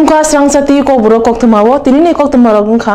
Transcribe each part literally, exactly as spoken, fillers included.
Kha srangsa tei kokborok koktwma o tinini koktwma rok wngkha.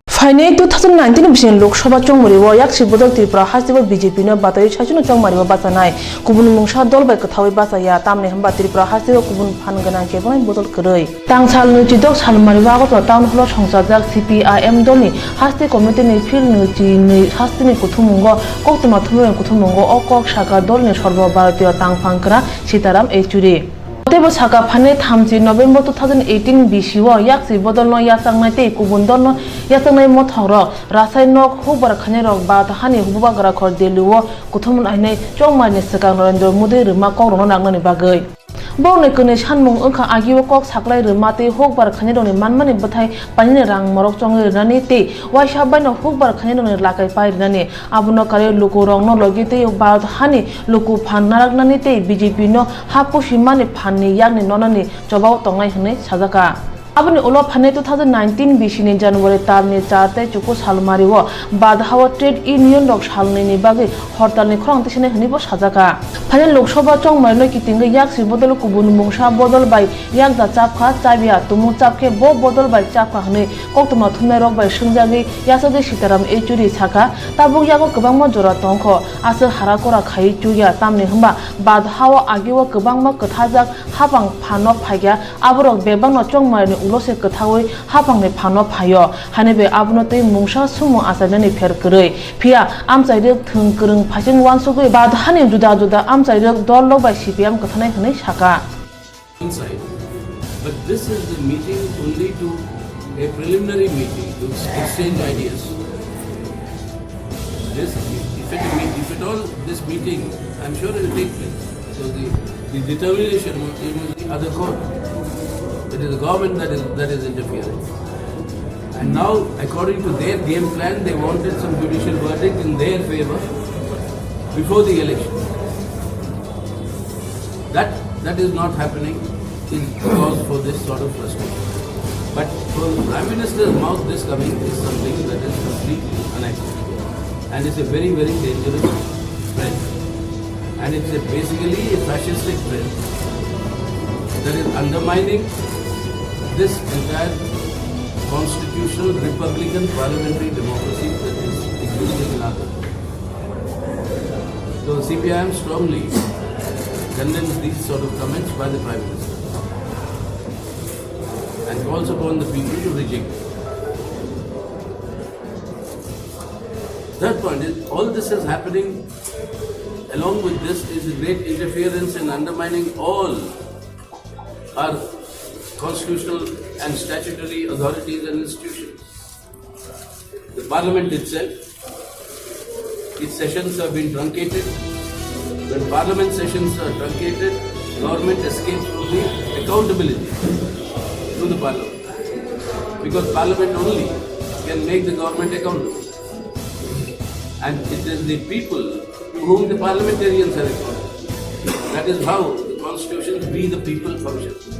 Phainai two thousand nineteen bising Lok Sabha chongmari o yaksi bodol Tripura haste o B J P no batwi saichung chongmari o bachanai, kubun mungsa dol bai kwthawi bachaya, tamni hwnba Tripura haste o kubun phan gwnang kebengni bodol kwrwi. Tang sal nwi chidok salmari o Agartala Town Hall o songchajak C P I M dolni haste committee ni phil nwi chi nwi haste ni kuthumungo koktwma thumnairokni kuthumungo o kok sakha dolni Sarbo Bharatiya tangphang kwra Sitaram Yechury. Teibo sakha phainai thamchi November two thousand eighteen bisio yaksi bodolno yachaknai tei kubun dolno yachaknai mothokrok rasai nok hukbar khainairok Bharat hani bubagra khor Delhi o kuthum ainai chongmani swkang Narendra Modi rwma kokrokno nangnani bagwi. Borokni kwnwi sanmung wngkha agio kok saklai rwma tei hukbar khainairokni manmani bwthai painani rang morok chongwi rwnani tei waisa baino hukbar khainairokni lakai pai rwnani. Abono karwi lukurokno logi tei Bharat hani luku phan naraknani tei B J P no ha pusimani phanni yakni nonani chobao tongnai hwnwi sajaka. Aboni ulo phainai two thousand nineteen bisini January talni char tei chuku salmari o Bharat hao trade union rok salnwini bagwi hortalni khorang tisinai hwnwibo sajaka. Phainai Lok Sabha chongmarino kitingwi yaksi bodol kubun mungsa bodol bai yakda chapkha, chabya tumung chapkhe bo bodol bai chapkha hwnwi koktwma thumnairok bai swngjagwi yachakdi Sitaram Yechury sakha, tabuk yago kwbangma jora tongkho, aswk hara kora khaiwi chuya, tamni hwnba Bharat hao agio kwbangma kwthajak hapang phano phaikha, aborok bebakno chongmarni ulo se kwthaui hapangni phano phaio, hainwi bai abono tei mungsa sumung achainani pher kwrwi. Phiya amchairwk thwng kwrwng phaising uansugwi Bharat hani juda juda amchairwk dol rok bai C P I M kwthanai hwnwi sakha. Inside, but this is the meeting only to a preliminary meeting to exchange ideas. This, if it, if at all this meeting, I'm sure it will take place. So the, the determination will, it will be other court. It is the government that is, that is interfering. And now, according to their game plan, they wanted some judicial verdict in their favor before the election. That, that is not happening is cause for this sort of frustration. But from the Prime Minister's mouth, this coming is something that is completely unacceptable. And it's a very, very dangerous trend. And it's a basically a fascistic trend that is undermining this entire constitutional republican parliamentary democracy that is existing in our country. So C P I M strongly condemns these sort of comments by the Prime Minister and calls upon the people to reject it. Third point is, all this is happening, along with this is a great interference in undermining all our constitutional and statutory authorities and institutions. The parliament itself, its sessions have been truncated. When parliament sessions are truncated, government escapes from the accountability to the parliament. Because parliament only can make the government accountable. And it is the people to whom the parliamentarians are accountable. That is how the constitution, we the people, functions.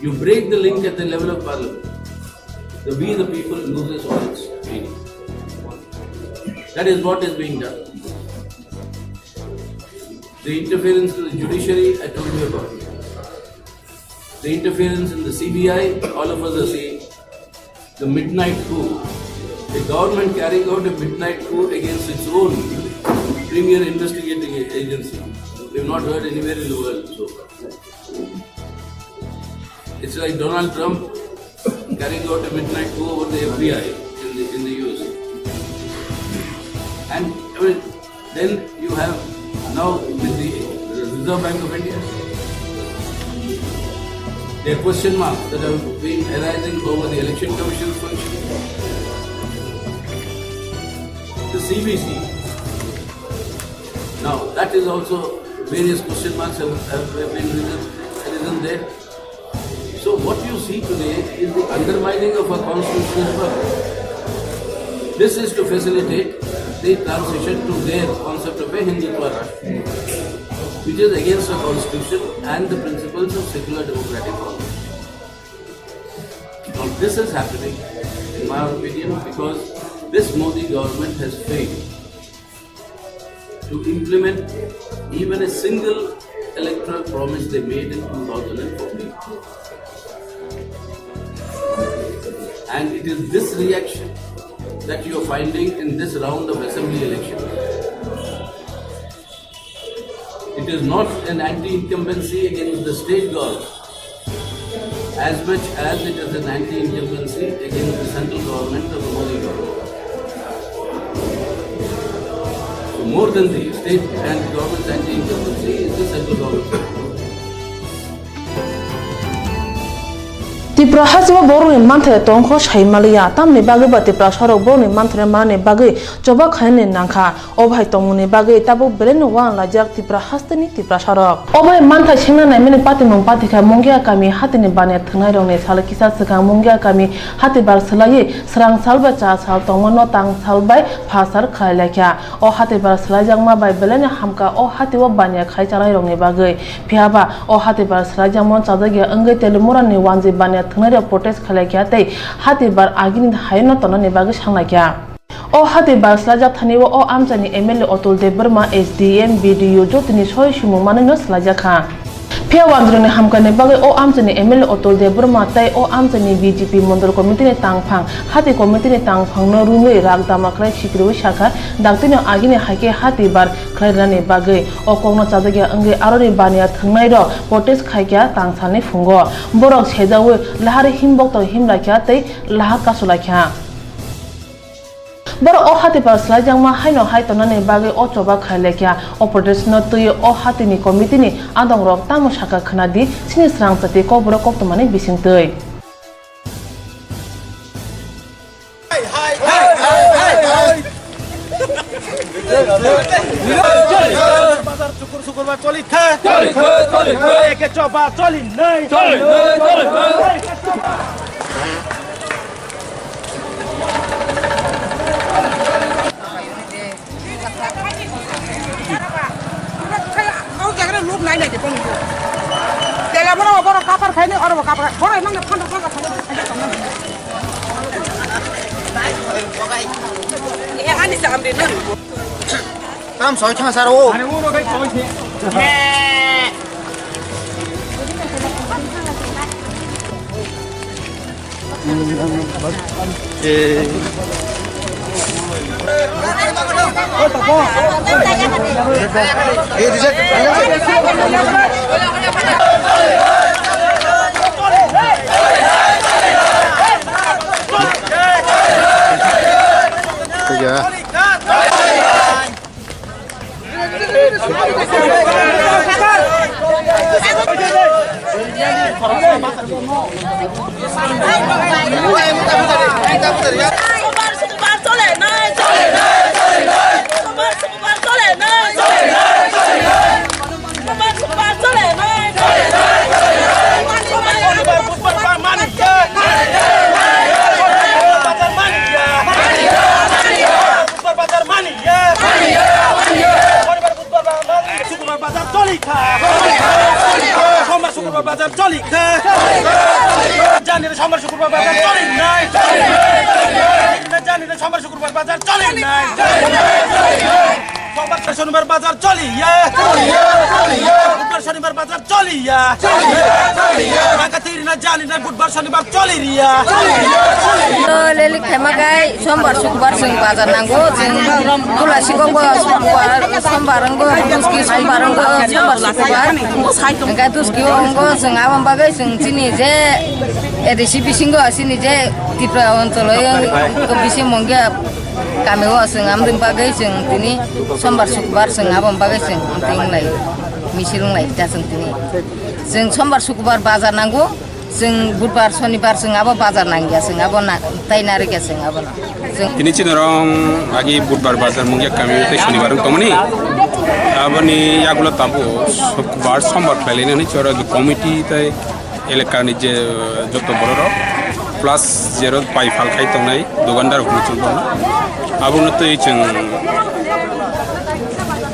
You break the link at the level of parliament. The we the people loses all its meaning. That is what is being done. The interference in the judiciary, I told you about it. The interference in the C B I, all of us are seeing. The midnight coup, the government carrying out a midnight coup against its own premier investigating agency. We've not heard anywhere in the world so far. It's like Donald Trump carrying out a midnight coup over the F B I in the, in the U S. And, I mean, then you have now with the Reserve Bank of India, there are question marks that have been arising over the Election Commission's function. The C B C, now that is also various question marks have, have been risen, risen there. So what you see today is the undermining of our constitutional power. This is to facilitate the transition to their concept of a Hindutva Rashtra, which is against the constitution and the principles of secular democratic government. Now this is happening, in my opinion, because this Modi government has failed to implement even a single electoral promise they made in two thousand fourteen. And it is this reaction that you are finding in this round of assembly election. It is not an anti-incumbency against the state government as much as it is an anti-incumbency against the central government of the Modi government. So more than the state and government's anti-incumbency is the central government. Tipra hasteo borokni manthai tongkho sai maliya, tamni bagwi ba Tiprasarok borokni manthai manani bagwi choba khainani nangkha. O bahai tongmungni bagwi tabuk belaino uanlaijak Tipra hasteni Tiprasarok. O bai manthai sengna naimani patimung patikha Mungia kami hatini baniya thwngnairokni salo kisa swkang Mungia kami hatibar swlaiwi srang sal bai cha sal tongmano tang sal bai pha sal khlai laikha. O hatibar swlaijakma bai belaino hamkha o hatio baniya khai chalairokni bagwi. Phiyaba o hatibar swlaijakmano chajakya wngwi Telimurani wanjwi baniya thwngnairok protest khlaikha tei hatibar agini haino tonani bagwi sanglaikha. O hatibar swlaijak thani o amchaini M L A Atul Debbarma, S D M, B D O jotoni soi simung manwino swlaijakha. Phiya wanjwirokni hamkani bagwi o amchaini M L A Atul Debbarma tei o amchaini B J P Mondol Committee ni tangphang, hati committee ni tangphangno rwngwi rak dama khlai sikirwi sakha, daktino agini haikhe hatibar khlai rwnani bagwi. O kokno chajakya wngwi aroni baniya thwngnairok protest khaikha tangsalni phungo. Borok sejaui lahari himbokto himlaikha tei lahar kasulaikha. Borok o hatibar swlaijakma haino hai tongnani bagwi o choba khai laikha. O protest no twiwi o hatini committee ni adongrok tamo sakha khwnadi, chini srang chati kokborok koktwmani bisingtwi. Bazar sukur sukur ba choli kha. Choli kha, choli kha. Eke choba choli nai. Choli nai, choli nai. Tela borok, borok kapar khaini, oro bo kapar. Borok mangna phandok phandok khaini. Eh, ani sa amri no. Tam soi thang sar o. Sukurbar bazar choli kha. Sombar sukurbar bazar choli kha. Jani re sombar sukurbar bazar choli nai. Jani re sombar sukurbar bazar choli nai. Sombar shonibar bazar choli ya. Sombar shonibar bazar Choliya. Choliya, choliya. Baka tiri na jani na budbar shonibar choli riya. Choliya, choliya. To lelik thema kai sombar sukbar sing bazar nango. Sing kula sikong go sukbar sombar ngo duski sombar ngo sombar sukbar. Engkai duski ngo sing abang bagai sing sini je. Edi si bisingo sini je Tripura oncholo yang ko bisi mongge kami o sing amding bagai sing tini sombar sukbar sing abang bagai sing amding lai. Misil wnglai da chwng tini. Chwng sombar sukubar bazar nango, chwng budbar sonibar chwng abo bazar nangya, chwng abo na-, tai narikya chwng abo na. Chwng Tini chini rong agi budbar bazar mungya kami tei sonibar wng tongmani. Aboni yagulo tabo sukubar sombar khlailai nani choro committee tei elakani je joto bororok plus jero pai phal khai tongnai dogandar hwnwi chwng bono. Abono twi chwng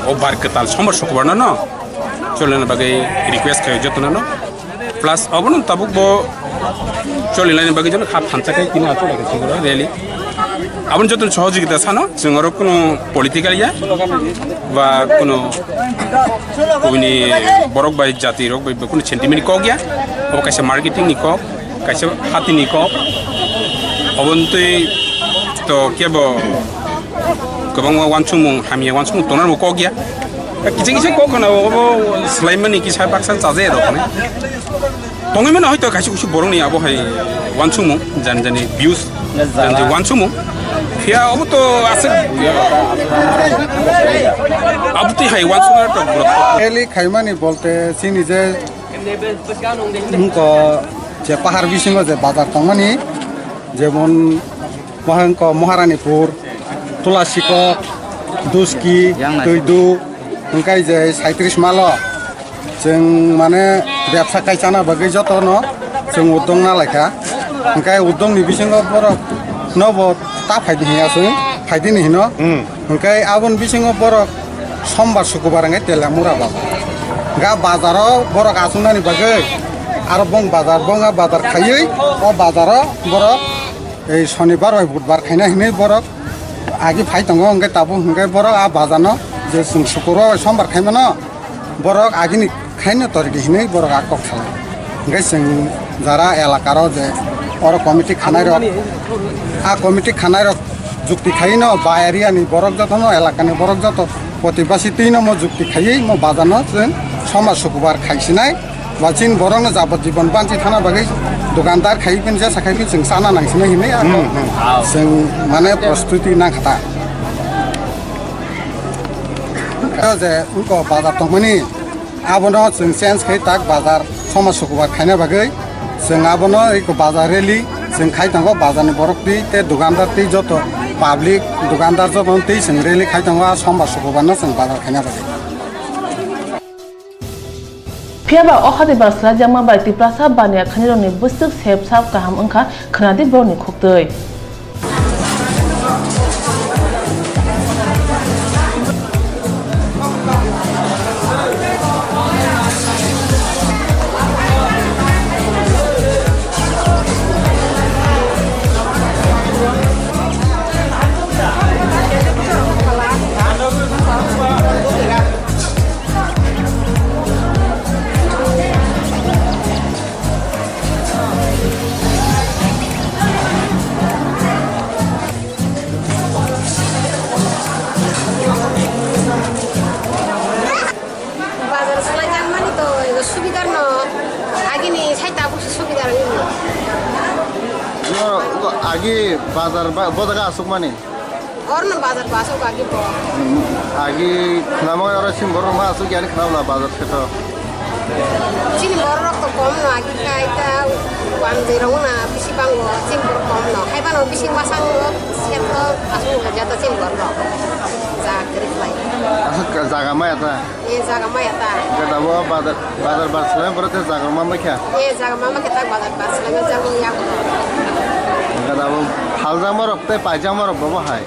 o bar kwtal sombar sukubar no no. Cholina bagwi request khayo jotono no. Plus obono tabuk bo cholina bagwi jono kha thansa khai tini achuk lai kha rally. Aboni joto sohojogita sano, chwng oro kuno political ya, ba kuno kubuni borok bai jati rok bai kuno sentiment kok ya, obo kaisa marketing ni kok, kaisa hati ni kok, oboni twi to kebo kwbangma wansukmung hamya wansukmung tongnarbo kok ya, kiching kisa kok khna obo swlaimani kisa baksa chajakrok. Tongwi mano hoito kaisa kusu borokni abo hai wansukmung, jani jani views, jani jani wansukmung. Phiya obo to aswk, abo twi hai wansukna to borok. Eli khaimani bolte chini je wngko je pahar bisingo je bazar tongmani, jemon Mohangko, Moharanipur, Tulasikok, Duski, Yang nai. Tuidu, hingkai je saitris malo. Chwng mane bebsa kai chana bagwi jotono chwng uddong nalaikha. Hingkai uddongni bisingo borok nobo ta phaidi hinya chwng, phaidini hino. Hmm. Hingkai aboni bisingo borok sombar sukubar hingkai telamura baba. Ga bazaro borok achungnani bagwi aro bong bazar, bonga bazar khaiwi o bazaro borok ei sonibar bai budbar khaina hinwi borok agi phai tongo, hwnkhe tabuk hwnkhe borok a bazarno je chwng sukurba bai sombar khaimano borok agini khaino toridi hinwi borok a kok salai. Hwnkhe chwng jara elakaro je oro committee khanairok, a committee khanairok jukti khaino ba area ni borok jotono, elakani borok joto protibasi twino mo jukti khaiwi mo bazarno chwng sombar sukubar khaisinai. Ba chini borokno jabajibon banchi thana bagwi dukandar khai phin, jesa khai phin chwng chana nangsinai hinwi ang Hmm, hmm. Chwng mane prostuti nangkha ta. Je wngko bazar tongmani, abono chwng change khai tak bazar sombar sukubar khaina bagwi chwng abono eko bazar rally chwng khai tongo, bazarni borok twi tei dukandar twi joto public dukandar joto twi chwng rally khai tongo, a sombar sukubarno chwng bazar khaina bagwi. Phiya ba o hati bar swlaijakma bai Tiprasa baniya khanirokni bwswk sep sap kaham wngkha, khwnadi borokni khuktwi. Bazar swlaijakmani to ego subidar no, agini sai tabuk se subidar wngwi. No, agi bazar ba-, bojaga asukmani? Orno bazar bo asuk agi bo. Hmm, agi khwnamani oro chini borok ma asuk yani khwnamla bazar khe to. Chini borok rok to kom no agi kai ta wanjwi rok na bisi bango chini borok kom no. Hai bano bising masang rok set to asuk jata chini borok rok. Ja kwrwi khlai. Asuk jaga maya ta? E jaga maya ta? Gada bo bazar, bazar bar swlai borok te jaga ma mai kha? E jaga ma mai kha ta bazar bar swlai jaga ya. Gada bo phaljakma rok tei paijakma rok bo bo hai?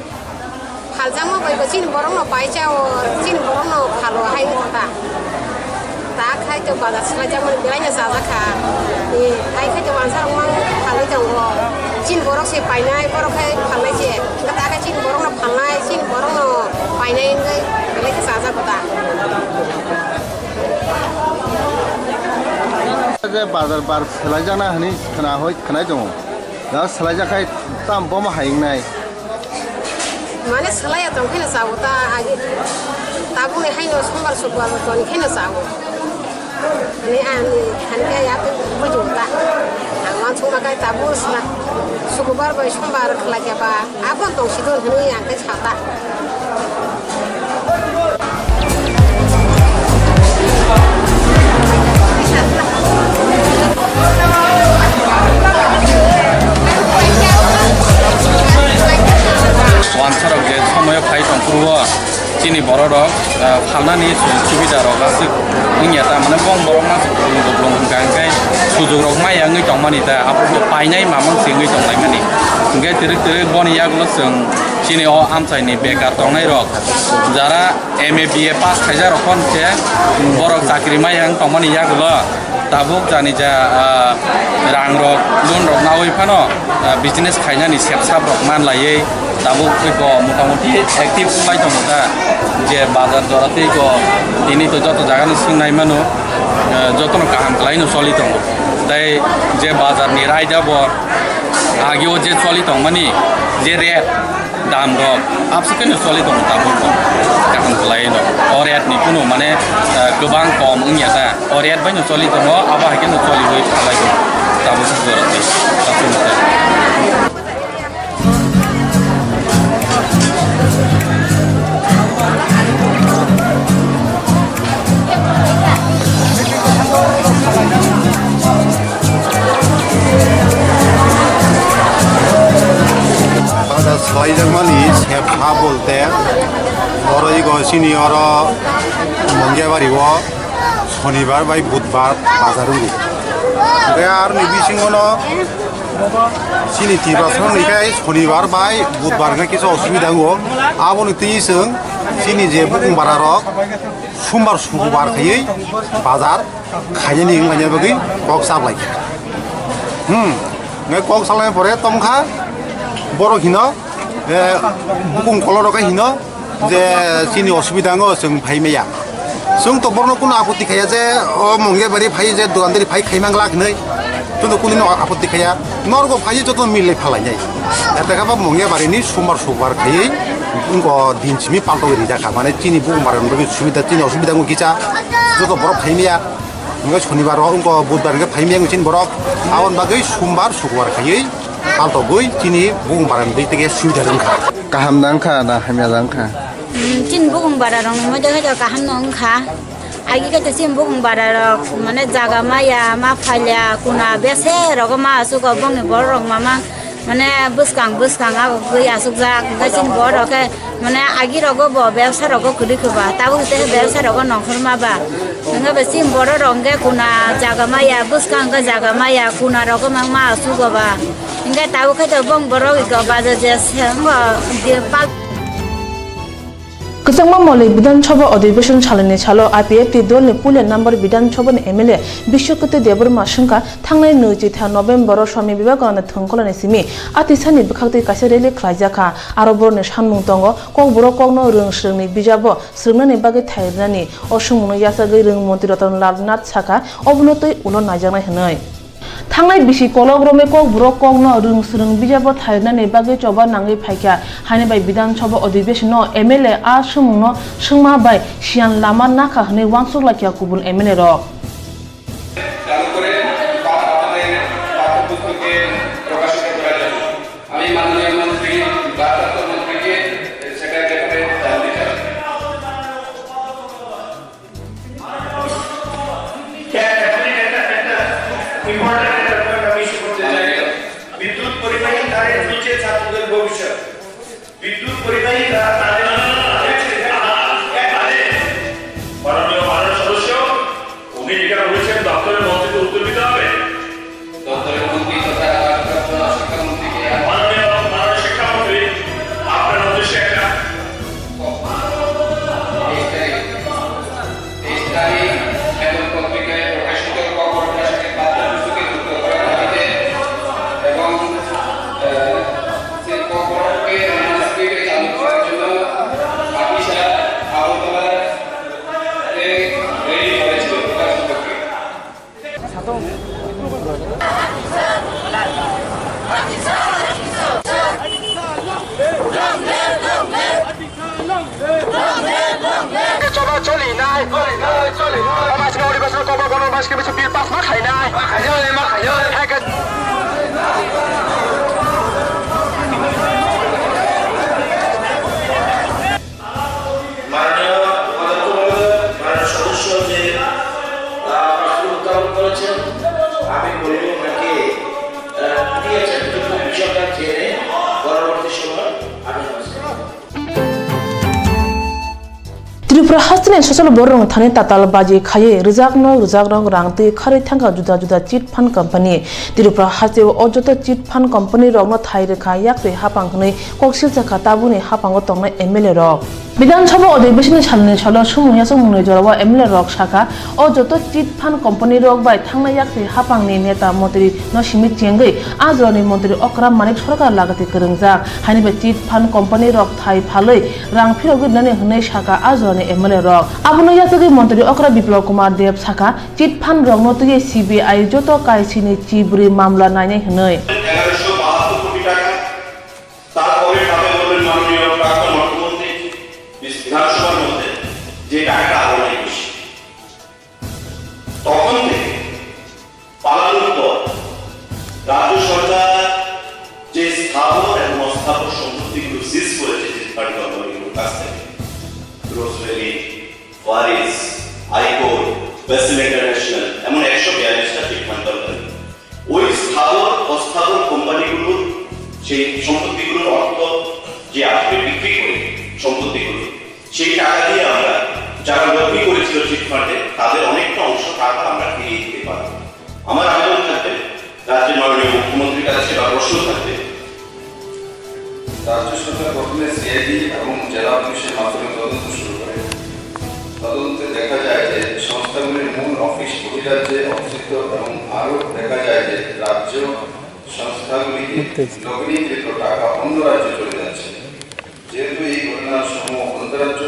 Phaljakma bai bo chini borok no paisa o, chini borok no phalo hai wngkha ta. Ta khai to bazar swlaijakmani belai no chajak kha. E, hai khai to wansa rok mang phalwi tongo. Chini borok se painai, borok khai phalnai se. Ta khai chini borok no phalnai, chini borok no painai wngwi belai khe chajak ta. Je bazar bar swlaijakna hwnwi khwna hoi khwnai tongo. Da swlaijak khai tam bomo hai wngnai. Mane swlaiya tong kheno chago ta agi. Tabukni haino sombar sukbar toni kheno chago. Ani ani khanke ya to bujo ta. Ang wansukma kai tabuk sna sukubar bai sombar khlai khe ba abon tong sidon hwnwi ang khe sata. Wansarok je somoyo phai tong phuru o chini borok rok, ah, phalnani su-, subida rok aswk wngya ta, mane bong borok ma kuplung kuplung hwnkha hwnkhe sujuk rok maya wngwi tongmani ta, aphuru painai mamang se wngwi tonglaimani. Hwnkhe twrwk twrwk boni yagulo chwng chini o amchaini bekar tongnai rok jara M A B A pass khaijak rok phano se borok chakri maya wng tongmani yagulo tabuk jani ja, ah, rang rok, loan rok nawi phano, ah, business khainani sep sap rok man laiwi Tabuk tei ko motamoti active wngwi tongo ta, je bazar jora tei ko tini to joto jaga no swngnai mano, eh, joto no kaham kwlai no choli tongo. Tei je bazar ni raida bo agio je choli tongmani je rate dam rok abswk no choli tongo tabuk bo kaham kwlai no. O rate ni kunu mane, eh, kwbang kom wngya ta, o rate bai no choli tongo, abo hai khe no choli wi phalai tongo tabuk jora tei. Bazar salaijakmani sebha bolte oro ego chini oro Mongiabari o Sonibar bai Budbar bazar wngo. Hwnkhe aroni bisingono chini Tiprasarokni khe Sonibar bai Budbar wngkha kisa osubida wngo. Aboni twi chwng chini je bukung bara rok Sumbar Sukubar khaiwi bazar khainani wnglaina bagwi kok chaplai kha. Hmm, wngkhe kok chaplaina pore tongkha borok hino, eh, bukung kolorok khe hino, je chini osubida wngo, chwng phai maya. Chwng to borokno kunu apotti khaiya je o Mongiabari phai je dukandari phai khai mangla hinwi. Chwng to kunu apotti khaiya. Norgo phai joto mil lai phalai nai. Ete kha ba Mongiabari ni Sumbar Sukubar khaiwi wngko din simi paltogwi rijak kha. Mane chini bukung bara ni bagwi subida, chini osubida wngo kisa. Joto borok phai maya. Wngkhe Sonibar o wngko Budbar wngkhe phai maya wngwi chini borok. Aboni bagwi Sumbar Sukubar khaiwi paltogwi chini bukung bara ni bagwi tei subida wngkha. Kaham da wngkha na hamya da wngkha? Hmm, chini bukung bara rok ni moide khe kaham no wngkha. Agi khe chini bukung bara rok mane jaga maya ma phalya kuna bese rogo ma asugo bongni borok rok mama mane bwskang bwskang agogwi asukjak hwnkhe chini borok rok khe mane agi rogo bo bebsa rogo kwrwi khe ba tabuk tei bebsa rogo nongkhorma ba wngkhe ba chini borok rok hwnkhe kuna jaga maya bwskang hwnkhe jaga maya kuna rogo ma asugo ba. Hingke tabuk khe to bong borok iko baja je se wngkha je pal. Kwchangma Moli Bidhan Sabha Adhibeshon salini salo I P F T dolni puila number Bidhan Sabhani M L A Biswakoti Debbarma swngkha thangnai nwi chitha November o Swami Vivekananda thwngkolani simi atisani bwkhaktwi kaisa rally khlaijakha. Aro borokni sanmung tongo Kokborok kokno rwng swrwngni bijabo swrwngnani bagwi thai rwnani. O swngmungno yachagwi rwng montri Ratan Lal Nath sakha obono twi ulo naijaknai hwnwi. Thangnai bisi kolok romwi Kokborok kokno rwng swrwng bijabo thairwnani bagwi choba nangwi phaikha, haini bai Bidhan Sabha Adhibeshon no M L A a swngmungno swngma bai siyan lama nakha hwnwi uansuk laikha kubun M L A rok. চালু করে বা আমাদের পাঠ্যপুস্তকে প্রকাশিত করা যাবে। আমি মাননীয় মন্ত্রী, ভারপ্রাপ্ত মন্ত্রীকে সেটার ব্যাপারে জানতে চাই। একটা, একটা, একটা important একটা point আমি issue করতে চাই। বিদ্যুৎ পরিবাহী তারের নিচে ছাত্রদের ভবিষ্যৎ। বিদ্যুৎ পরিবাহী তার, তারের নিচে তারের নিচে তারের নিচে। মাননীয় মাননীয় সদস্য, উনি যেটা বলেছেন দপ্তরের মন্ত্রীকে উত্তর দিতে হবে। দপ্তরের মন্ত্রী তথা ভারপ্রাপ্ত শিক্ষামন্ত্রীকে মাননীয়, মাননীয় শিক্ষামন্ত্রী, আপনার উদ্দেশ্যে একটা তেইশ তারিখ, তেইশ তারিখ বেতন পত্রিকায় প্রকাশিত খবর প্রকাশকের পাঠ্যপুস্তকে যুক্ত করার দাবিতে এবং, আহ, সেই খবরকে আমার স্পিডে চালু করার জন্য হাতিশাল আগরতলার এক র্যালি করেছিল প্রকাশককে। Choba choli nai, choli nai, choli nai. Omaisingni odibesongo kokborok bono omaisingni bisingo bill pass ma khai nai. Ma khai nai, ma khai nai. Hai ke- মাননীয় অধ্যক্ষ মহোদয়, মাননীয় সদস্য যে, আহ, প্রশ্ন উত্থাপন করেছেন, আমি বলব ওনাকে, আহ, ঠিক আছে, একটু বিষয়টা জেনে পরবর্তী সময় আমি আসবো। Tripura hasteni social borok thani tatal baji khaiwi rwjakno rwjakrok rang twi kharwi thangkha juda juda chit fund company. Tripura hasteo o joto chit fund company rokno thai rwkha yakri haphang hwnwi kok silsa kha tabukni haphango tongnai M L A rok. Bidhan Sabha Adhibeshon ni salni salo sumung yachakmung ni jorao M L A rok sakha, o joto chit fund company rok bai thangnai yaktwi haphang ni neta montri no simi chengwi a jora ni montri okra Manik Sarkar lagati kwrwngjak, haini bai chit fund company rok thai phalwi rang phirogwi rinani hwnwi sakha a jora ni M L A rok. Abono yachagwi montri okra Biplab Kumar Deb sakha, chit fund rokno twiwi C B I joto kaisini chibri mamla nainai hwnwi. এগারোশো বাহাত্তর কোটি টাকা। তারপরে ঠাবে বললেন মাননীয় প্রাক্তন অর্থমন্ত্রী, বিধানসভার মধ্যে, যে টাকাটা আরো অনেক বেশি। তখন থেকে পালানোর পর রাজ্য সরকার যে স্থাবর এবং অস্থাবর সম্পত্তিগুলো সিজ করেছে চিটফান্ড কোম্পানিগুলোর কাছ থেকে, রোজ ভ্যালি, ওয়ারিস, আইকোর, বেসিল ইন্টারন্যাশনাল, এমন একশো বিয়াল্লিশটা চিটফান্ড কোম্পানি। ওই স্থাবর অস্থাবর কোম্পানিগুলোর সেই সম্পত্তিগুলোর অর্থ যে আসবে বিক্রি করে সম্পত্তিগুলো, সেই টাকা দিয়ে আমরা যারা লগ্নি করেছিল চিটফান্ডে তাদের অনেকটা অংশ টাকা আমরা ফিরিয়ে দিতে পারবো। আমার আবেদন থাকবে রাজ্যের মাননীয় মুখ্যমন্ত্রীর কাছে বা প্রশ্ন থাকবে। রাজ্য সরকার প্রথমে সিআইডি এবং জেলা পুলিশের মাধ্যমে তদন্ত শুরু করে। তদন্তে দেখা যায় যে সংস্থাগুলির মূল অফিস বহিরাজ্যে অবস্থিত এবং আরও দেখা যায় যে রাজ্য সংস্থাগুলিকে লগ্নিকৃত টাকা অন্য রাজ্যে চলে যাচ্ছে। যেহেতু এই ঘটনার সমূহ অন্তরাজ্য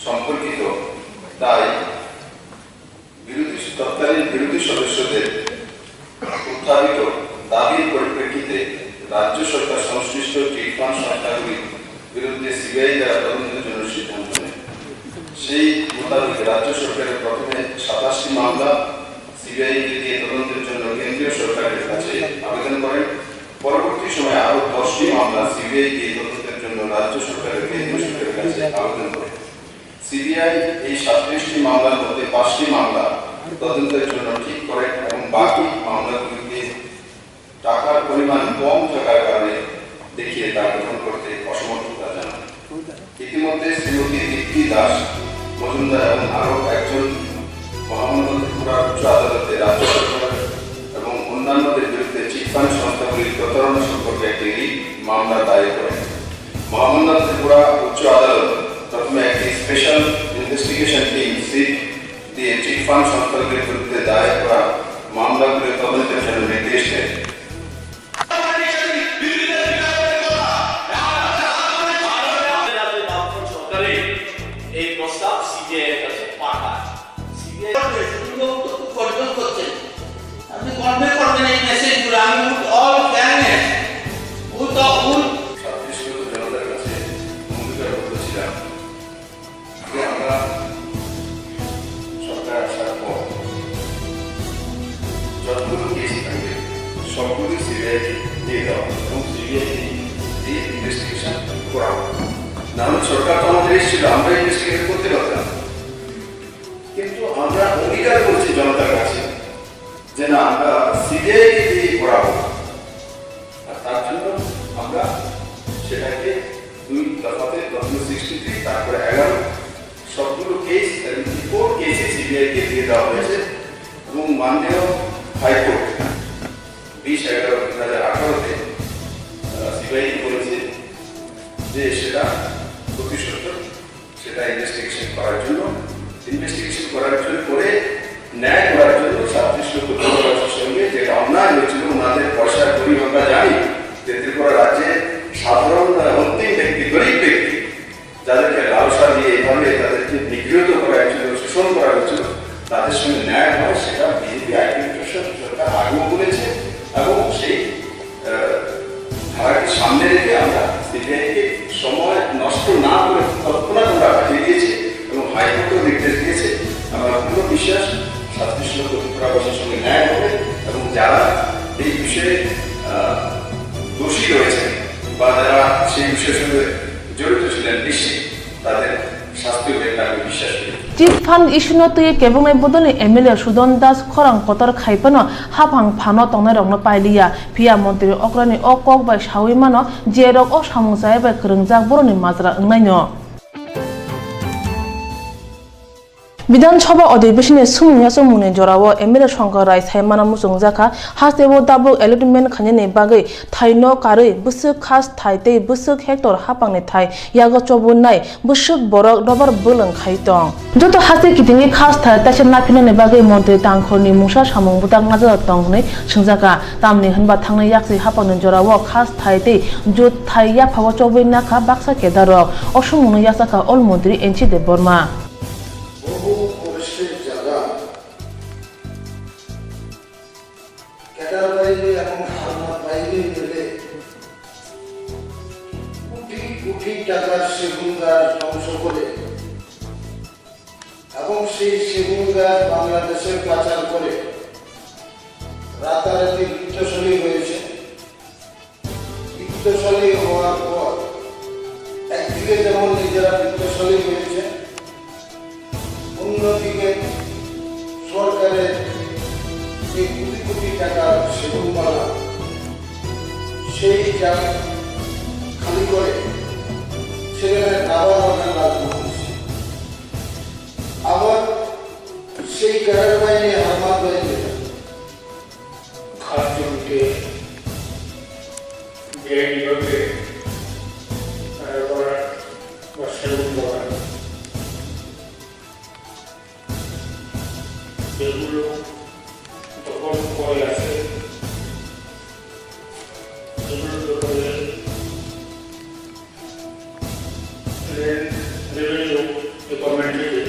সম্পর্কিত, তাই বিরোধী, তৎকালীন বিরোধী সদস্যদের উত্থাপিত দাবির পরিপ্রেক্ষিতে রাজ্য সরকার সংশ্লিষ্ট চিটফান্ড সংস্থাগুলির বিরুদ্ধে সিবিআই দ্বারা তদন্তের জন্য সিদ্ধান্ত নেয়। সেই মোতাবেক রাজ্য সরকারের প্রথমে সাতাশটি মামলা সিবিআই কে দিয়ে তদন্তের জন্য কেন্দ্রীয় সরকারের কাছে আবেদন করেন। পরবর্তী সময়ে আরও দশটি মামলা সিবিআই দিয়ে তদন্তের জন্য রাজ্য সরকারের কেন্দ্রীয় সরকারের কাছে আবেদন করে। সিবিআই এই সাতত্রিশটি মামলার মধ্যে পাঁচটি মামলা তদন্তের জন্য ঠিক করে এবং বাকি মামলাগুলিতে টাকার পরিমাণ কম থাকার কারণে দেখিয়ে তা গ্রহণ করতে অসমর্থতা জানায়। ইতিমধ্যে শ্রীমতী দীপ্তি দাস মজুমদার এবং আরও একজন মহামান্য ত্রিপুরা উচ্চ আদালতে রাজ্য সরকার এবং অন্যান্যদের বিরুদ্ধে চিটফান্ড সংস্থাগুলির প্রতারণা সম্পর্কে একটি রিট মামলা দায়ের করেন। মহামান্য ত্রিপুরা উচ্চ আদালত প্রথমে একটি স্পেশাল ইনভেস্টিগেশন টিম, সিট, দিয়ে চিটফান্ড সংস্থাগুলির বিরুদ্ধে দায়ের করা মামলাগুলি তদন্তের জন্য নির্দেশ দেন। এই প্রস্তাব সিবিআই এর কাছে পাঠায়। সিবিআই তো খুব গর্জন করছেন। আপনি কনভে করবেন এই মেসেজগুলো। আমি with all fairness, with all, সাদৃশ্য জনতার কাছে অঙ্গীকারবদ্ধ ছিলাম যে আমরা সরকার আসার পর যতগুলো কেস থাকবে সবগুলোই সিবিআই কে দিয়ে দেওয়া হবে এবং সিবিআই দিয়ে ইনভেস্টিগেশন করা হবে। না হলে সরকার তো আমাদের এসেছিল, আমরা ইনভেস্টিগেশন করতে পারতাম, কিন্তু আমরা অঙ্গীকার করছি জনতার কাছে যে না, আমরা সিবিআই কে দিয়ে করাবো। আর তার জন্য আমরা সেটাকে দুই দফাতে, প্রথমে সিক্সটি থ্রি, তারপরে এগারো, সবগুলো কেস এবং রিপোর্ট কেসে সিবিআই কে দিয়ে দেওয়া হয়েছে। এবং মাননীয় হাইকোর্ট বিশ এগারো দুই হাজার আঠারোতে সিবিআই বলেছে যে সেটা প্রতি সত্তর সেটা ইনভেস্টিগেশন করার জন্য, ইনভেস্টিগেশন করার জন্য করে ন্যায় করার জন্য ছাব্বিশ লক্ষ ত্রিপুরাবাসীর সঙ্গে যেটা অন্যায় হয়েছিল, ওনাদের পয়সা করি আমরা জানি যে ত্রিপুরা রাজ্যে সাধারণ, আহ, অন্তিম ব্যক্তি, গরিব ব্যক্তি, যাদেরকে লালসা দিয়ে এভাবে তাদেরকে নিগৃহীত করা হয়েছিল, শোষণ করা হয়েছিল, তাদের সঙ্গে ন্যায় হয়, সেটা বিজেপি আইপিএফ সরকার আগেও বলেছে এবং সেই আহ, ধারাকে সামনে রেখে আমরা সিবিআইকে সময় নষ্ট না করে তৎক্ষণাৎ আমরা পাঠিয়ে দিয়েছি এবং হাইকোর্টও নির্দেশ দিয়েছে। আমার পূর্ণ বিশ্বাস ছাব্বিশ লক্ষ ত্রিপুরাবাসীর সঙ্গে ন্যায় হবে এবং যারা এই বিষয়ে, আহ, দোষী রয়েছে বা যারা সেই বিষয়ের সঙ্গে জড়িত ছিলেন নিশ্চিত তাদের শাস্তি হবে এটা আমি বিশ্বাস করি। Chit fund issue no twi kebongnai bodolni M L A Sudan Das khorang kotor khai phano haphang phano tongnairokno pailiya. Phiya montri okrani o kok bai saui mano, je rok o samung chaya bai kwrwngjak borokni majra wngnaino. Bidhan Sabha Adhibeshon ni swngmung yachakmung ni jorao M L A Shankar Rai sai mano muchungjak kha, hasteo tabuk allotment khainani bagwi thaino karwi bwswk khas thai tei bwswk hectare haphangni thai yago chobwi nai bwswk borok dobar bwlwng khai tong. Joto haste kitingwi khas thai taisa naphinani bagwi montri tangkhorni mungsa samung bwtak najak tong hwnwi swngjak kha. Tamni hwnba thangnai yaksi haphangni jorao khas thai tei jut thai yaphao chobwi nakha baksa kedarrok. O swngmungno yachak kha Ol Montri N C Debbarma. বহু ফরেস্টের জায়গা কেদার বাইরে এবং হারমাদ বাইরে মিলে কোটি কোটি টাকার সেগুন গাছ ধ্বংস করে এবং সেই সেগুন গাছ বাংলাদেশে পাচার করে রাতারাতি বিত্তশালী হয়েছে। বিত্তশালী হওয়ার পর একদিকে যেমন নিজেরা বিত্তশালী হয়েছে, অন্যদিকে সরকারের যে কোটি কোটি টাকার সেগুন বাগান, সেই জায়গা খালি করে সেখানে রাবার বাগান লাগানো হয়েছে। আবার সেই কারণ বাইরে আমার বাইরে খাস জমিতে বেআইনিভাবে রাবার বাগান বা সেগুন বাগান যেগুলো দখল করে আছে, সেগুলোর ব্যাপারে ল্যান্ড রেভিনিউ ডিপার্টমেন্ট থেকে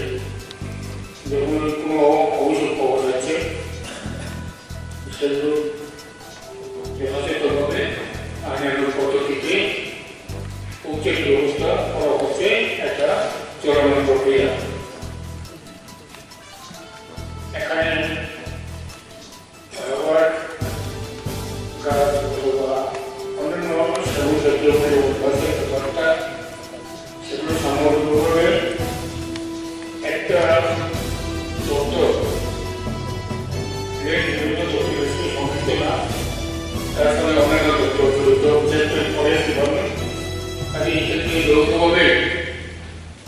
যখন কোনো অভিযোগ পাওয়া যাচ্ছে, সেগুলো যথাযথভাবে আইনানুগ পদ্ধতিতে উচিত ব্যবস্থা করা হচ্ছে। একটা চলমান প্রক্রিয়া। এখানে রাবার গাছ অথবা অন্যান্য সেগুন জাতীয় কোনো গাছের ব্যাপারটা সেগুলো সংরক্ষণ করে একটা দপ্তর, রেড বিভিন্ন দপ্তরের সাথে সংযুক্ত না, তার সঙ্গে অন্যান্য দপ্তর জড়িত, বিশেষ করে ফরেস্ট ডিপার্টমেন্ট। কাজে এই ক্ষেত্রে যৌথভাবে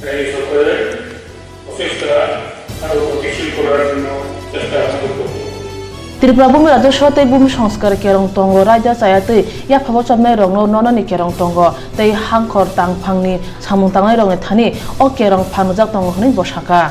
রাজ্য সরকারের প্রচেষ্টা আরও গতিশীল করার জন্য চেষ্টা করব। Tripura Bhumi Rajyasabha tei Bhumi Sanskar kerong tongo, raida chaya tei yaphabo chobnairokno nonani kerong tongo tei hangkhor tangphangni samung tangnairokni thani o kerong phangjak tongo hwnwi bo sakha.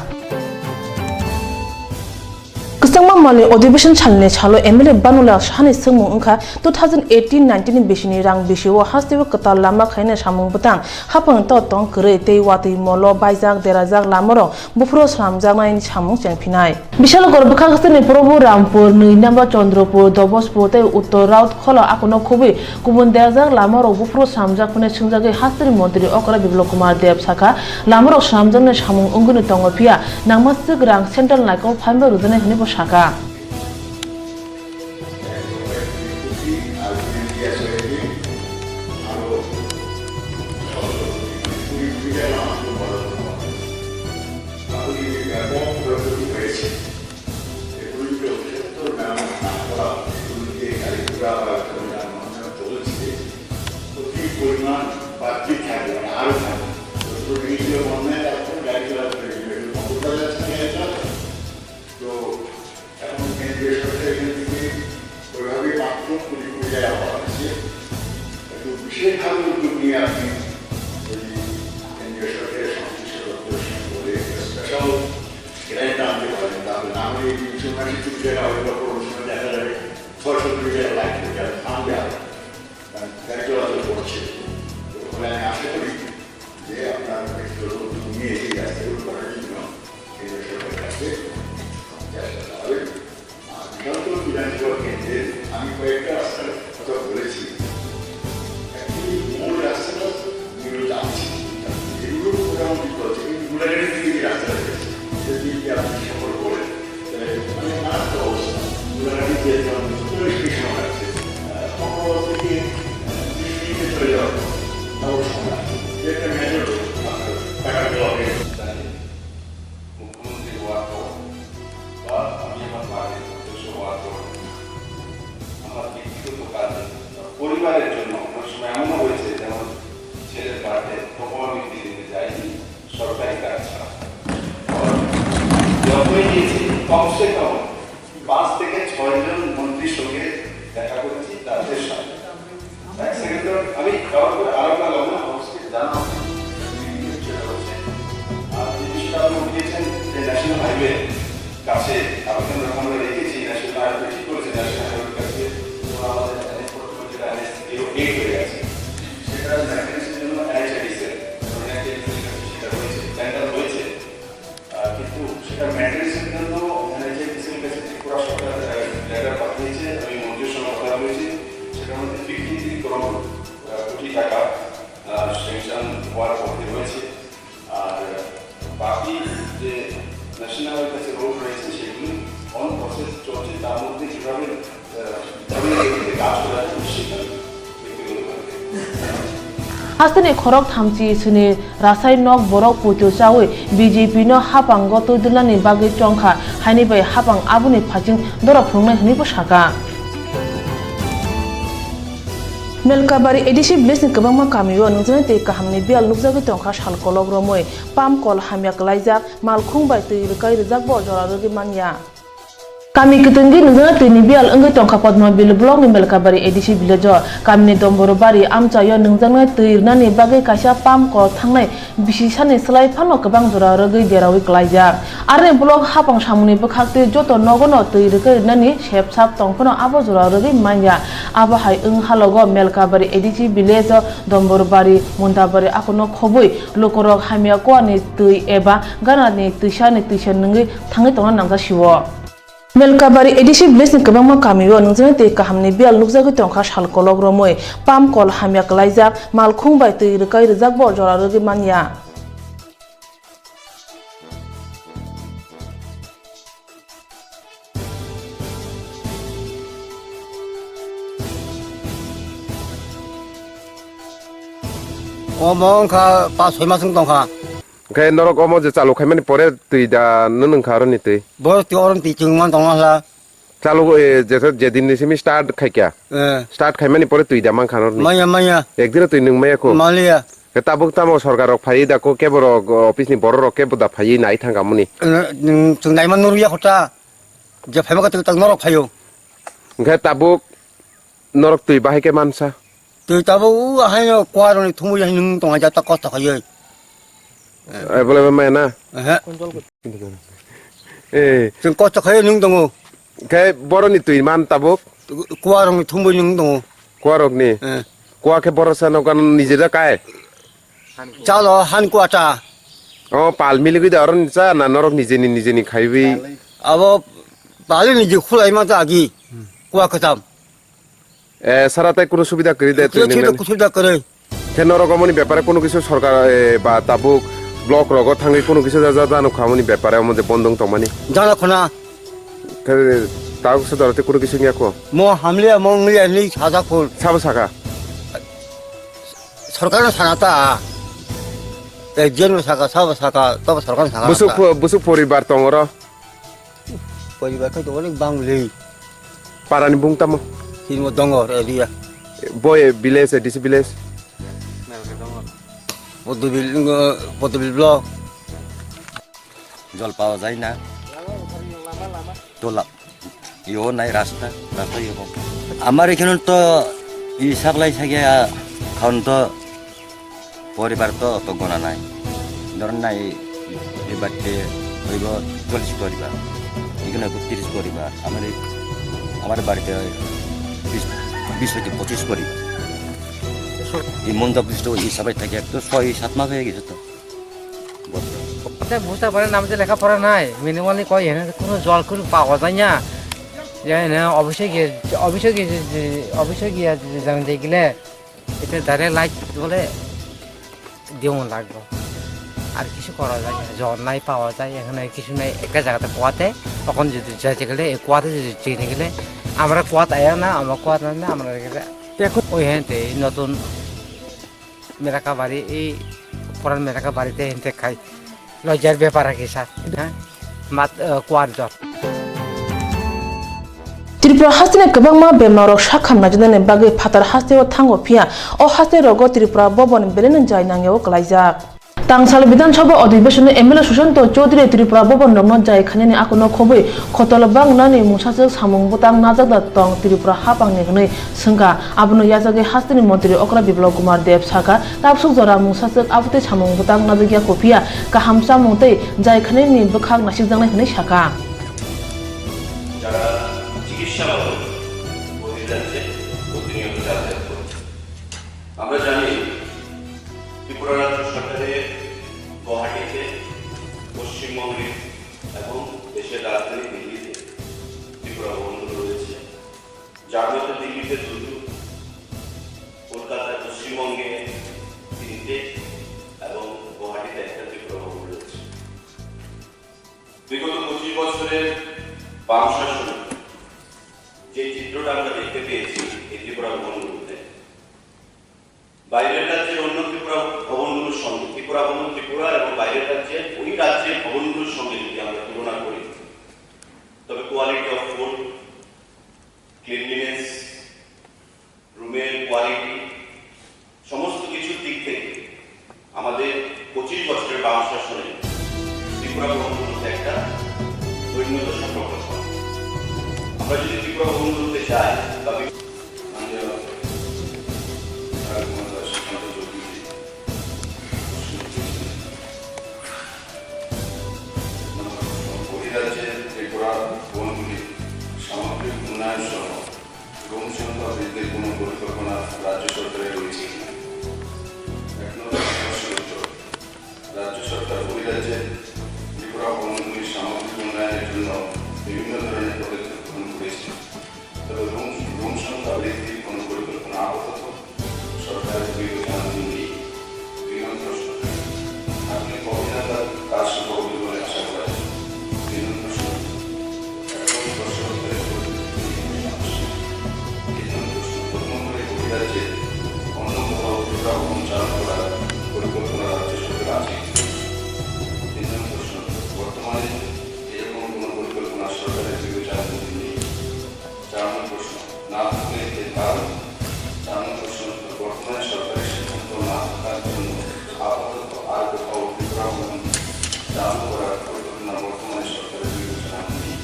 Kwchangma malni Adhibeshon salni salo M L A Banulal Sahani swngmung wngkha two thousand eighteen nineteen ni bisini rang bisio hasteo kwtal lama khaina samung bwtang haphangni to tong kwrwi tei watwi molo baijak derajak lamarok buphuru swnamjaknai samung chengphinai. Bishalgarh bwkhak hasteni Prabhu Rampur, nwi number Chandrapur, Dobospur tei Uttor Raut kholo akono khubui kubun derajak lamarok buphuru swnamjak hwnwi swngjagwi hasteni montri okra Biplab Kumar Deb sakha, lamarok swnamjaknai samung wngwini tongo phiya nangma swk rang central naikol phaima rwjaknai hwnwi bo sakha. এগুলিকে অতিরিক্ত নাম না করা, এগুলিকে কালীপুরা বা বিভিন্ন নাম চলেছে, অতি পরিমাণ বাড়তি থাকবে, মানে আরো থাকবে। তো এই যে বন্যায় এখন গাড়ি চলাচল, এই যে মঙ্গলবার যাচ্ছে গাড়ি চলাচল। তো এখন কেন্দ্রীয় সরকার এখান থেকে ওইভাবে মাত্র কুড়ি কোটি টাকা পাওয়া গেছে। একটু বিশেষভাবে উদ্যোগ নিয়ে আপনি ওই কেন্দ্রীয় সরকারের সংশ্লিষ্ট দপ্তরের সঙ্গে বলে একটা স্পেশাল গ্র্যান্ট আনতে পারেন, তাহলে না হলে এই তিনশো উনআশি কোটি টাকা হয়তো কোনো সময় দেখা যাবে ছয়শো কোটি টাকা লাগবে, যারা থামবে আরো, কারণ গাড়ি চলাচল করছে। তো ওখানে আমি আশা করি যে আপনার একটু উদ্যোগ নিয়ে এই রাস্তাগুলো করার জন্য কেন্দ্র সরকারের কাছে চেষ্টা চালাবেন। আর বিধানসভা, বিধানসভা কেন্দ্রে আমি কয়েকটা রাস্তার কথা বলেছি। Actually, মূল রাস্তাটা মূলত আছে। এগুলো মোটামুটি চলছে, কিন্তু গোলাঘাটের দিকে যে রাস্তাটা গেছে, সেটা দিয়ে যদি আপনি সফর করেন, তাহলে মানে মারাত্মক অবস্থা। গোলাঘাটে যে যেমন চল্লিশ মিনিট সময় লাগছে, আহ, পনেরো থেকে, আহ, বিশ মিনিটে চলে যাওয়ার মতো, তাও সময় লাগছে। এটা একটা মেজর আপনার টাকা দেওয়া হয়ে গেছে। মুখ্যমন্ত্রী হওয়ার পর বা আমি আমার পার্টির সদস্য হওয়ার পর আমার ব্যক্তিগত কাজে বা পরিবারের জন্য অনেক সময় এমনও হয়েছে, যেমন ছেলের বার্থডে, তখন আমি দিল্লিতে যাইনি সরকারি কাজ ছাড়া। আবার যতই গিয়েছি, কমসে কম পাঁচ থেকে ছয় জন মন্ত্রীর সঙ্গে দেখা করেছি, তাদের সাথে। এক সেকেন্ড, আমি কারোর উপরে আরোপ লাগাবো না, অবশ্যই জানা উচিত। সেটা হচ্ছে, আর যে বিষয়টা আপনি উঠিয়েছেন যে ন্যাশনাল হাইওয়ে কাছে আবেদন যখন আমরা রেখেছি, ন্যাশনাল হাইওয়ে ঠিক করেছে, ন্যাশনাল হাইওয়ের কাছে তো আমাদের এনএইচ ফোরটি ফোর যেটা এনএইচ জিরো এইট হয়ে গেছে, সেটার মেইনটেনেন্সের জন্য এনএইচএডিসি, এনএইচএডিসির কাছে সেটা হয়েছে, টেন্ডার হয়েছে। আহ, কিন্তু সেটা মেইনটেনেন্সের জন্য এনএইচএডিসির কাছে ত্রিপুরা সরকার, আহ, লেটার পাঠিয়েছে, আমি মন্ত্রীর সঙ্গে কথা বলেছি, সেটার মধ্যে ফিফটি থ্রি করোড়, আহ, কোটি টাকা, আহ, স্যাংশন হওয়ার পথে রয়েছে। আর বাকি যে ন্যাশনাল হাইওয়ের কাছে রোড রয়েছে, সেগুলি অন প্রসেস চলছে, তার মধ্যে যেভাবে, আহ, যেভাবে এগুলিতে কাজ করা যায়, সেটা ব্যক্তিগতভাবে। Hasteni khorok thamchi sini rasai nok borok puitu chaui B J P no hapango twidulnani bagwi chongkha, haini bai hapang aboni phaiching doro phunuknai hwnwi bo saka. Melkabari A D C village ni kwbangma kamio nungjaknai twi kahamni biyal nukjagwi tongkha sal kolok romwi, pump kol hamya kwlaijak, malkhung bai twi rwkai rwjakbo jora rwgwi manya. Kami kwtwngwi nungjaknai twini biyal wngwi tongkha Padmabil block ni Melkabari A D C village o. Kamini Domborobari amchaio nungjaknai twi rwnani bagwi kaisa pump kol thangnai bisi sani slai phano kwbang jora rwgwi deraui kwlaijak. Aroni block hapang samungni bwkhaktwi joto nogono twi rwgwi rwnani sep sap tong phano abo jora rwgwi manya. Abo hai wng halogo Melkabari A D C village o Domborobari, Mundabari akono khobwi lukurok hamya kuani twi eba ganani twisani twisa nungwi thangwi tongna nangja sio. Melkabari A D C village ni kwbangma kamio nungjaknai twi kahamni biyal nukjagwi tongkha sal kolok romwi, pump kol hamya kwlaijak, malkhung bai twi rwkai rwjakbo jora rwgwi manya. Omo wngkha pas soi mas wng tongkha. Hwnkhe norok omo je chalu khaimani pore twi da nwnwng kha aroni twi? Bo twi oroni twi chwng man tongma hla. Chalu, eh, je, je din ni simi start khaikha. Eh. Start khaimani pore twi da mankha norni? Manya, manya. Ekdino twi nwng maya kho? Maliya. Khe tabuk tamo sorkar rok phaiwi da kho, kebo rok, oh, office ni borok rok kebo da phaiwi nai thangkha muni? Eh, nwng chwng naima nurya kho ta. Je phaima khe tak norok phaio. Hwnkhe tabuk norok twi bahai khe mansa? Twi tabuk u haino kuarokni thumui hai nwng tongna jata kosto khaiwi. Eh, bole maya na? Ehe. Eh. Chwng kosto khaiwi nwng tongo. Khe boroni twi man tabuk? Kuarokni thumui nwng tongo. Kuarokni? Eh. Kua khe borok sa nokan nijeda kai? Chalo han kuata. O pal miligwi da oroni cha na norok nijeni nijeni khaiwi? Abo pali niji khulai ma ta agi. Kua khatam. Eh, sara tai kunu subida kwrwi de twi nwngnani? Subida kwrwi. Khe norok omoni bepare kunu kisu sorkar, eh, ba tabuk block rogo thangwi kunu kisu ja, ja, jano khamani bepare omo je bondong tongmani? Jana khuna. Khe tabuk se doro tei kunu kisu wngya kho? Mo hamliya, mo wngya hinwi sajak phul. Sabo saka? Sorkar no sana ta. Te jeno saka, sabo saka, tobo sorkar no sana ta. Busuk pho-, busuk poribar tong oro? Poribar khe to onek bang le. Parani bung tamo? Sini mo Dongor area. Boy village, A D C village? Podobil, Podobil block. জল পাওয়া যায় না। তো লা-, ইয়েও নাই রাস্তা, রাস্তা ইয়ে কম। আমার এখানে তো ই সাপ্লাই থাকে, আ, খাওয়ান তো পরিবার তো অত গণা নাই। ধরেন না, এই, এই বাড়িতে হইব চল্লিশ পরিবার, এখানে হইব তিরিশ পরিবার। আমার এই, আমার বাড়িতে হয় বিশ, বিশ হইতে পঁচিশ পরিবার। এই মন্দাবৃষ্ট ওই হিসাবে থাকে, এক তো ছয় সাত মাস হয়ে গেছে তো। বুঝতে পারে না, আমি তো লেখাপড়া নাই, মিনিমালি কয় এখানে কোনো জল কোনো পাওয়া যায় না। যে এখানে অফিসে গিয়ে, অফিসে গিয়ে, অফিসে গিয়ে জানতে গেলে এটা ডাইরেক্ট লাইট বলে দিয়ে লাগবো। আর কিছু করা যায় না, জল নাই, পাওয়া যায় এখানে কিছু নাই, একটা জায়গাতে কুয়াতে, তখন যদি যাইতে গেলে, এই কুয়াতে যদি যেতে গেলে, আমরা কুয়াতে আয়া না, আমরা কুয়াতে না, আমরা এখন ওই হ্যাঁ নতুন Merakabari, ei, Koran Merakabari te hinte khai. Lojar bepar kisa, ha? Mat, eh, kuar jor. Tripura hasteni kwbangma bemorok sak hamna jwnani bagwi phatar hasteo thango phiya, o haste rogo Tripura Bhaban belai no jai nangyao kwlaijak. Tangsal Bidhan Sabha Adhibeshon o M L A Sushanta Chowdhury Tripura Bhaban rokno jai khainani akono khobwi khotol bangnani mungsaswk samung bwtang najak da tong Tripura hapangni hwnwi swngkha. Abono yachagwi hasteni montri okra Biplab Kumar Deb sakha, tabsuk jora mungsaswk abotwi samung bwtang najakya, kophiya kaham chamung tei jai khainani bwkhak naisikjaknai hwnwi sakha. যারা চিকিৎসা বাবদ বহির্রাজ্যে প্রতিনিয়ত যাতায়াত করছে। আমরা জানি ত্রিপুরা রাজ্য সরকারের গুয়াহাটিতে, পশ্চিমবঙ্গে এবং দেশের রাজধানী দিল্লিতে ত্রিপুরা ভবনগুলো রয়েছে, যার মধ্যে দিল্লিতে দুটো, কলকাতায়, পশ্চিমবঙ্গে তিনটে এবং গুয়াহাটিতে একটা ত্রিপুরা ভবন রয়েছে। বিগত পঁচিশ বছরের বাম শাসনে যে চিত্রটা আমরা দেখতে পেয়েছি এই ত্রিপুরা ভবনগুলোতে, বাইরের রাজ্যের অন্য ত্রিপুরা ভবনগুলোর সঙ্গে, ত্রিপুরা ভবন ত্রিপুরা এবং বাইরের রাজ্যের ওই রাজ্যের ভবনগুলোর সঙ্গে যদি আমরা তুলনা করি, তবে কোয়ালিটি অফ ফুড, ক্লিনলিনেস, রুমের কোয়ালিটি, সমস্ত কিছুর দিক থেকে আমাদের পঁচিশ বছরের বাম শাসনে ত্রিপুরা ভবনগুলোতে একটা দৈন্যদশা প্রকট হয়। আমরা যদি ত্রিপুরা ভবনগুলোতে যাই বা বি- মাননীয় সাবেক মন্ত্রী সুশান্ত চৌধুরী বহিরাজ্যে ত্রিপুরা ভবনগুলি সামগ্রিক উন্নয়ন সহ রুম সংখ্যা বৃদ্ধির কোনো পরিকল্পনা রাজ্য সরকারের রয়েছে কিনা? এক নম্বর প্রশ্ন উত্তর, রাজ্য সরকার বহিরাজ্যে ত্রিপুরা ভবনগুলির সামগ্রিক উন্নয়নের জন্য বিভিন্ন ধরনের পদক্ষেপ গ্রহণ করেছে। তবে রুম, রুম সংখ্যা বৃদ্ধির কোনো পরিকল্পনা আপাতত সরকারের বিবেচনাধীন নেই। দুই নম্বর প্রশ্ন, আপনি কবে নাগাদ কাজ শুরু হবে বলে আশা করা যায়? তিন নম্বর প্রশ্ন, এখন দশ বছরের পরিপ্রেক্ষিতে কি কোনো সমস্যা? তিন নম্বর প্রশ্ন, প্রথম করে বহিরাজ্যে অন্য কোথাও ত্রিপুরা ভবন চালু করার পরিকল্পনা রাজ্য সরকার আছে কি? তিন নম্বর প্রশ্ন, বর্তমানে এরকম কোনো পরিকল্পনা সরকারের বিবেচনাধীন নেই। চার নম্বর প্রশ্ন, না থাকলে এর কারণ? চার নম্বর প্রশ্ন, বর্তমানে সরকারের সিদ্ধান্ত না থাকার জন্য আপাতত আর কোথাও ত্রিপুরা ভবন চালু করার পরিকল্পনা বর্তমানে সরকারের বিবেচনায় নেই।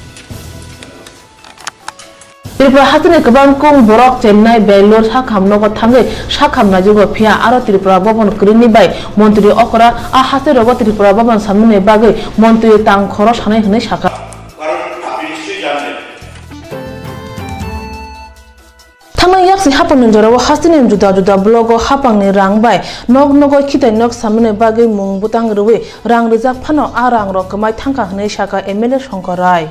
Tripura hasteni kwbang kung borok Chennai, Bangalore sakham nogo thangwi sakham naijago, phiya aro Tripura Bhaban kwrwini bai montri okra a haste rogo Tripura Bhaban samnani bagwi montri tang khoro sanai hwnwi sakha. কারণ আপনি নিশ্চয়ই জানবেন। Thangnai yaksi hapangni jorao hasteni juda juda blogo hapangni rang bai nok nogo khitai nok samani bagwi mung bwtang rwui rang rijak phano a rang rok kwmai thangkha hwnwi sakha M L A Shankar Rai.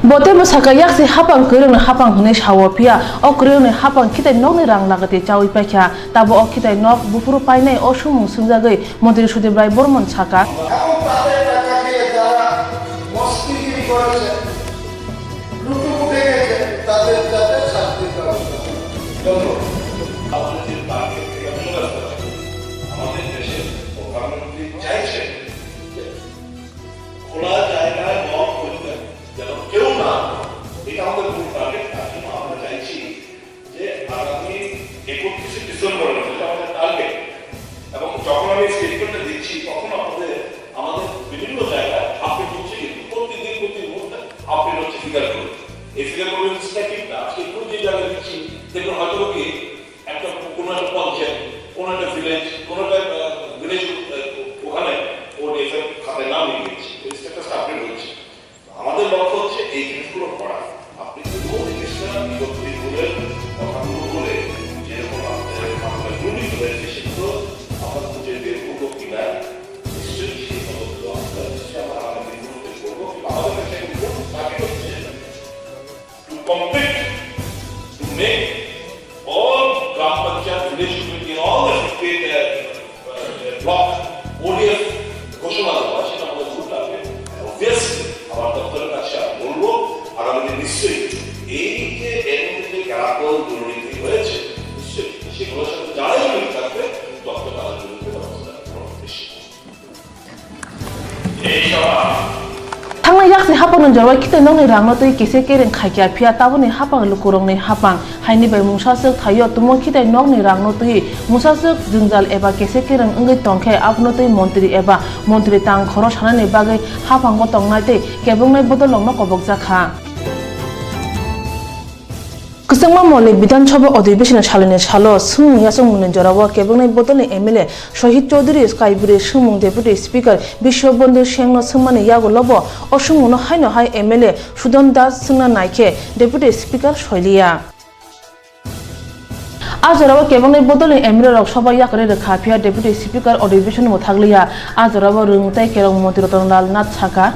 Bo teibo sakha, yaksi hapang kwrwngni hapang hwnwi sao, phiya o kwrwngni hapang khitai nokni rang lagati chaui paikha, tabo o khitai nok buphuru painai o sumung swngjagwi Montri Sudip Rai Bormon sakha. এখন তাদের টাকা দিয়ে যারা মস্তিগিরি করেছে, লুটুপুটে গেছে, তাদের যাতে শাস্তির ব্যবস্থা হয়। ধন্যবাদ। আমাদের যে টার্গেট থেকে মূল রাস্তা থাকে, আমাদের দেশের প্রধানমন্ত্রী চাইছেন যে খোলা জায়গায় মল পরিত্যাগ যেন কেউ না করে। এটা আমাদের মূল টার্গেট। তার জন্য আমরা চাইছি যে আগামী একত্রিশে ডিসেম্বরের মধ্যে আমাদের টার্গেট, এবং যখন আমি স্টেটমেন্টটা দিচ্ছি, তখন আপনাদের, আমাদের বিভিন্ন জায়গায় হাফ প্লেট হচ্ছে, কিন্তু প্রতিদিন, প্রতি মুহূর্তে হাফ প্লেট হচ্ছে ফিগার করে। এই ফিগার করে স্ট্যাটিক না, আজকে একটু যে জায়গায় দিচ্ছি, দেখবেন হয়তো কি একটা, কোনো একটা পঞ্চায়েত, কোনো একটা ভিলেজ, কোনো একটা, আহ, ভিলেজ, আহ, ওখানে ওর এফআইআর খাতায় নাম লিখে দিচ্ছে, ওই স্ট্যাটাসটা আপডেট হচ্ছে। আমাদের লক্ষ্য হচ্ছে এই জিনিসগুলো করা। আপনি পুরো জিনিসটা বিগত দিনগুলোর কথাগুলো বলে যেরকম আপনাদের মাথায় গুলি চলে এসেছে, সেগুলো আমরা খুঁজে বের করবো কিনা, নিশ্চয়ই সেই তদন্ত আমরা নিশ্চয়ই আমরা আগামী দিনগুলোতে করবো। কিন্তু আমাদের কাছে এখন মূল টার্গেট হচ্ছে to complete, to make all Gram Panchayat village committee in all the fifty-eight, uh, uh, block O D F ঘোষণা দেওয়া, সেটা আমাদের ভুল লাগবে। Obviously, আমার দপ্তরের কাছে আমি বলবো, আগামী দিন নিশ্চয়ই এই যে এর মধ্যে যে কারাকল দুর্নীতি হয়েছে, নিশ্চয়ই সেগুলোর সাথে যারাই জড়িত থাকবে, দপ্তর তাদের বিরুদ্ধে ব্যবস্থা গ্রহণ নিশ্চিত। Thangnai Yakni haphangni jorao khitai nokni rangno twi kese kereng khaikha, phiya tabukni haphang lukurokni haphang. Haini bai mungsaswk thaio, tumung khitai nokni rangno twi mungsaswk jwngjal eba kese kereng wngwi tongkhe, abono twi montri eba montri tang khoro sanani bagwi haphango tongnai tei kebengnairokno bodolrokno kobokjakha. Kwchangma Molni Bidhan Sabha Adhibeshon salini salo swngmung yachakmungni jorao kebengnairok bodolni M L A Shahid Chaudhury, Kaibwrwi swngmung Deputy Speaker Biswabandhu Sengno swngmani yagulobo o swngmungno haino hai M L A Sudan Das swngna naikhe Deputy Speaker soiliya. A jorao kebengnairok bodolni M L A rok soba yakarwi rwkha, phiya Deputy Speaker adhibeshon mwthakliya. A jorao rwng tei kerong montri Ratan Lal Nath sakha.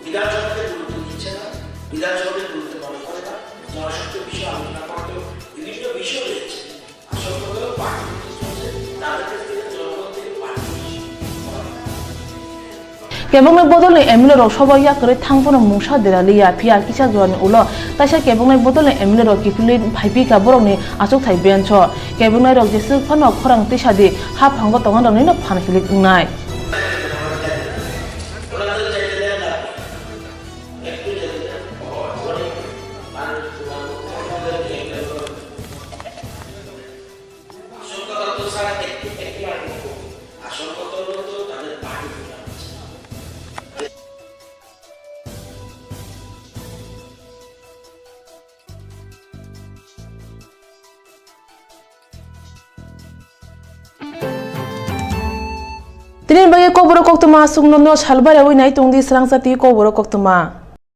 বিধানসভাকে গুরুত্ব দিচ্ছে না, বিধানসভাকে গুরুত্ব মনে করে না, জনস্বার্থ বিষয়ে আলোচনা করতে বিভিন্ন বিষয় রয়েছে। আসল কথা হলো পার্টি চলছে, তাদের কাছ থেকে জনগণ থেকে party Kebengnairok bodolni M L A rok soba yakarwi thangphano mungsa deraliya, phiya kisa juani ulo taisa kebengnairok bodolni M L A rok kiphilwi phaipikha borokni achukthai bench-o. Kebengnairok jeswk phano khorang tisadi haphango tongnaroknino phan hilik wngnai. Tini bagwi kokborok koktwma aswkno no salbai rwi nai tongdi srangsa twi kokborok koktwma.